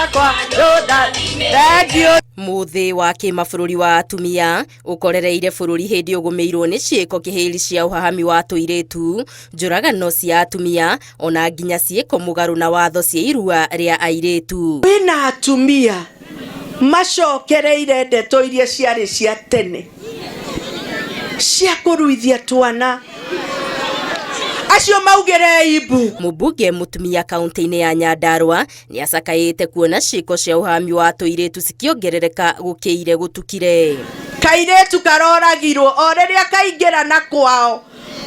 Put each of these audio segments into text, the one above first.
wakwa thank you. Mũthĩ wa kĩmabũrũri wa atumia ũkorereire bũrũri hĩndĩ ũgũmĩirwo nĩ ciĩko kĩhĩri cia ũhahami wa tũirĩtu, njũragano cia atumia ona nginya ciĩko mũgarũ na watho cia irua rĩa airĩtu. Kwĩna atumia macokereire ndeto iria ciarĩ cia tene cia kũruithia twana acio maugĩre imbu. Mũmbunge mũtumia kaunti-inĩ ya Nyandarua nĩ acakaĩte kuona ciĩko cia ũhami wa tũirĩtu cikĩongerereka gũkĩire gũtukire. Kairĩtu karoragirwo o rĩrĩa kaingĩra na kwao,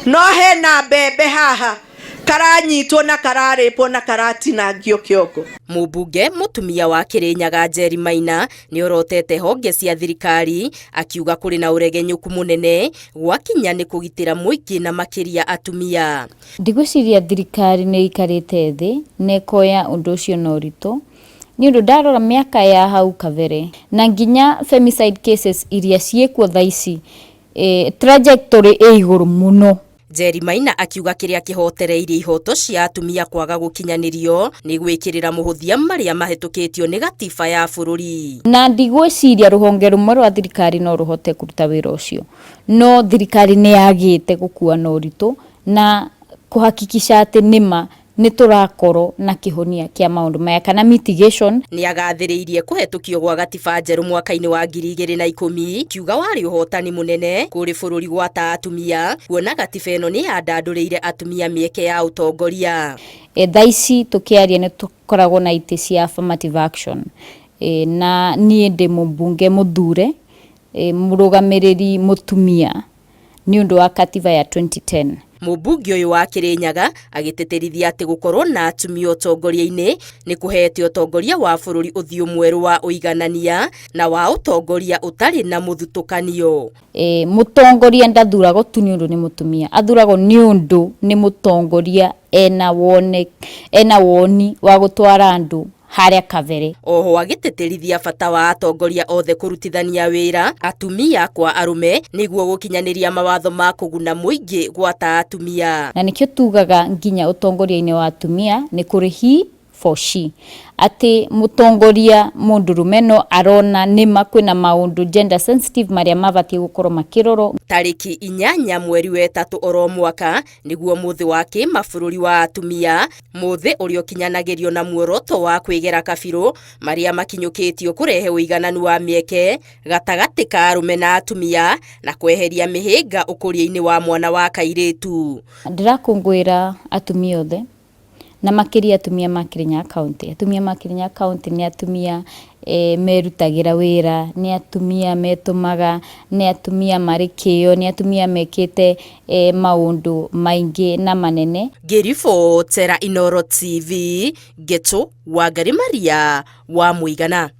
no hena mbembe haha karanyitwo na kararĩpwo na karatinangio kĩongo. Mũmbunge mũtumia wa Kĩrĩnyaga Njeri Maina nĩ orotete honge cia thirikari akiuga kũrĩ na ũregenyũku mũnene gwakinya nĩ kũgitĩra mũingĩ na makĩria atumia. Ndigwĩciria thirikari nĩ ĩikarĩte thĩ na ĩkoya ũndũ ũcio na ũritũ, nĩ ũndũ ndarora mĩaka ya hau kabere na nginya femicide cases iria ciĩkuo thaa ici, trajectory ĩ igũrũ mũno. Njeri Maina akiuga kĩrĩa kĩhotereirie ihoto cia atumia kwaga gũkinyanĩrio nĩ gwĩkĩrĩra mũhũthia marĩa mahĩtũkĩtio nĩ gatiba ya bũrũri. Na ndigwĩciria rũhonge rũmwe rwa thirikari no rũhote kũruta wĩra ũcio, no thirikari nĩ yagĩte gũkua na ũritũ na kũhakikisha atĩ nĩma nĩ tũrakorwo na kĩhonia kĩa maũndũ maya kana mitigation. Nĩ agathĩrĩirie kũhetũkio gwa gatiba njerũ mwaka-inĩ wa 2010, kiuga warĩ ũhotani mũnene kũrĩ bũrũri gwata atumia, kuona gatiba ĩno nĩ yandandũrĩire atumia mĩeke ya ũtongoria. Thaa ici tũkĩaria nĩ tũkoragwo na itĩ cia affirmative action, na niĩ ndĩ mũmbunge mũthure, mũrũgamĩrĩri mũtumia nĩ ũndũ wa katiba ya 2010. Mũmbunge ũyũ wa Kĩrĩnyaga agĩtĩtĩrithia atĩ gũkorwo na atumia ũtongoria-inĩ nĩ kũhete ũtongoria wa bũrũri ũthiũ mwerũ wa ũiganania na wa ũtongoria ũtarĩ na mũthutũkanio. Mũtongoria ndathuragwo tu nĩ ũndũ nĩ mũtumia, athuragwo nĩ ũndũ nĩ mũtongoria ena woni wa gũtwara andũ harĩa kabere. Oho agĩtĩtĩrithia bata wa atongoria othe kũrutithania wĩra atumia kwa arũme nĩguo gũkinyanĩria mawatho ma kũguna mũingĩ gwata atumia. Na nĩkĩo tugaga nginya ũtongoria-inĩ wa atumia nĩ kũrĩ he for she, atĩ mũtongoria mũndũrũme no arona nĩma kwĩna maũndũ gender sensitive marĩa mabatiĩ gũkorwo makĩrorwo. Tarĩki 8 mweri wa 3 oro mwaka nĩguo mũthĩ wa kĩmabũrũri wa atumia, mũthĩ ũrĩa ũkinyanagĩrio na muoroto wa kwĩgera kabirũ marĩa makinyũkĩtio kũrehe ũigananu wa mĩeke gatagatĩ ka arũme na atumia na kweheria mĩhĩnga ũkũria-inĩ wa mwana wa kairĩtu. Ndĩrakũngũĩra atumia othe na makĩria atumia ma Kĩrĩnyaga County. Atumia ma Kĩrĩnyaga County nĩ atumia merutagĩra wĩra, nĩ atumia metũmaga, nĩ atumia marĩ kĩo, nĩ atumia mekĩte maũndũ maingĩ na manene. Ngĩribotera Inooro TV, Ngetu Wangari Maria wa Mũigana.